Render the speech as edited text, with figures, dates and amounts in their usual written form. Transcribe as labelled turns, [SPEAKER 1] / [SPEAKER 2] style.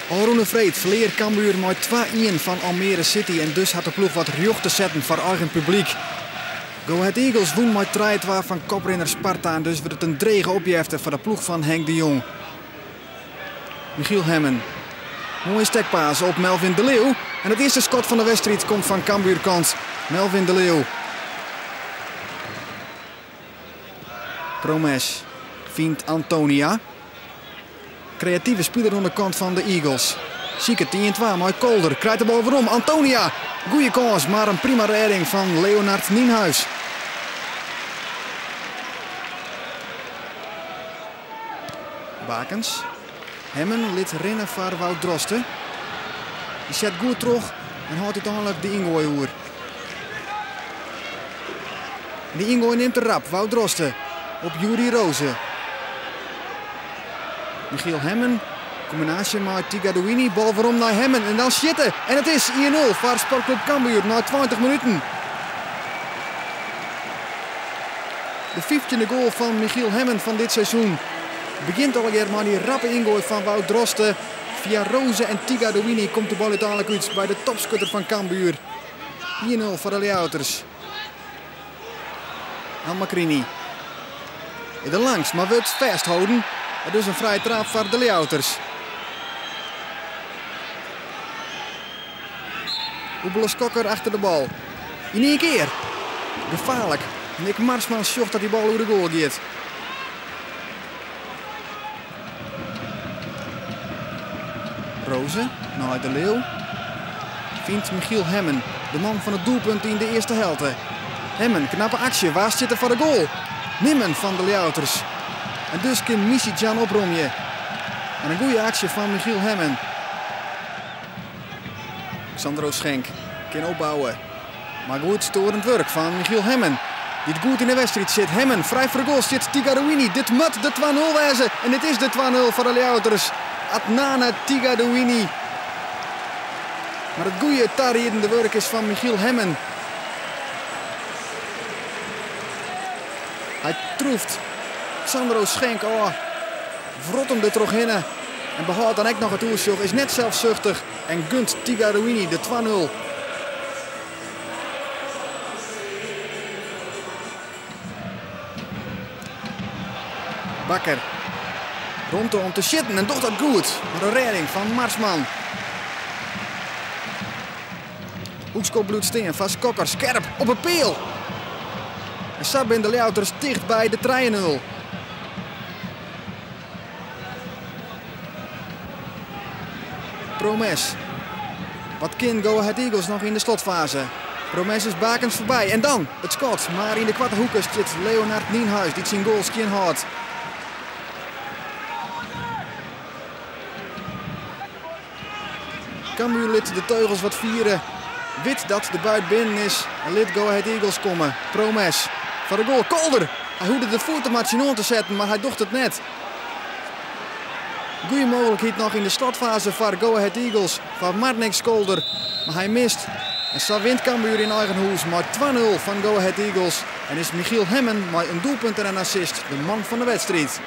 [SPEAKER 1] Ofrûne freed ferlear Cambuur mei 2-1 fan Almere City en dus hat de ploech wat rjocht te setten foar eigen publyk. Go Ahead Eagles wûn mei 3-2 fan koprinner Sparta en dus wurdt it in drege opjefte foar de ploech fan Henk de Jong. Michiel Hemmen. Moaie stekpaas op Melvin de Leeuw. En it earste skot fan de wedstriid komt fan Cambuurkant. Melvin de Leeuw. Promes fynt Antonia. Kreative spiler oan de kant fan de Eagles. Siket 1-2 mei Kolder. Krijt de bal werom. Antonia. Goeie kâns, mar in prima rêding fan Leonard Nienhuis. Bakens. Hemmen lit rinne foar Wout Droste. Dy set goed troch en hâldt úteinlik de yngoai oer. De yngoai nimt er rap, Wout Droste op Yuri Rose. Michiel Hemmen, kombinaasje mei Tigadouini, bal werom nei Hemmen en dan sjitte. En it is 1-0 foar Sportklub Cambuur nei 20 minuten. De fyftjinde goal fan Michiel Hemmen fan dit seizoen. Begjint allegear mei dy rappe yngoai fan Wout Droste. Fia Rose en Tigadouini komt de bal úteinlik út by de topskutter fan Cambuur. 1-0 foar de Ljouwerters. El Makrini is der langs, mar wurdt fêstholden. En dus in frije traap foar de Ljouwerters. Oebele Skokker achter de bal. Yn ien kear. Gefaarlik. Nick Marsman sjocht dat dy bal oer de goal giet. Rose nei De Leeuw. Fynt Michiel Hemmen, de man fan it doelpunt yn de earste helte. Hemmen, knappe aksje, wa stiet der foar de goal? Nimmen fan de Ljouwerters. En dus kin Misidjan opromje. En in goede aksje fan Michiel Hemmen. Sandro Schenk kin opbouwe. Mar goed stoarend wurk fan Michiel Hemmen. Dy't goed yn de wedstriid sit. Hemmen frij foar de goal stiet Tigadouini. Dit moat de 2-0 wêze. En dit is de 2-0 foar de Ljouwerters. Adnane Tigadouini. Mar it goede tariedende wurk is fan Michiel Hemmen. Hy troeft Sandro Schenk ôf. Wrot him der trochhinne en behâldt dan ek noch it oersjoch. Is net selssuchtich en gunt Tigadouini de 2-0. Bakker. Romte om te sjitten en docht dat goed. Mar de rêding fan Marsman. Hoekskop bliuwt stean foar Skokker. Skerp op 'e peal. En sa binne de Ljouwerters ticht by de 3-0. Promes. Wat kin Go Ahead Eagles noch yn de slotfaze? Promes is Bakens foarby en dan it skot. Mar yn de koarte hoeke stiet Leonard Nienhuis dy't syn goal skjin hâldt. Cambuur lit de teugels wat fiere. Wit dat de buit binnen is en lit Go Ahead Eagles komme. Promes foar de goal. Kolder! Hy hoegde de foet der mar tsjinoan te setten, mar hy docht it net. Goede mooglikheid noch yn de slotfaze foar Go Ahead Eagles, foar Marnix Kolder. Mar hy mist. En sa wint Cambuur yn eigen hûs mei 2-0 fan Go Ahead Eagles. En is Michiel Hemmen mei in doelpunt en in assist de man fan de wedstriid.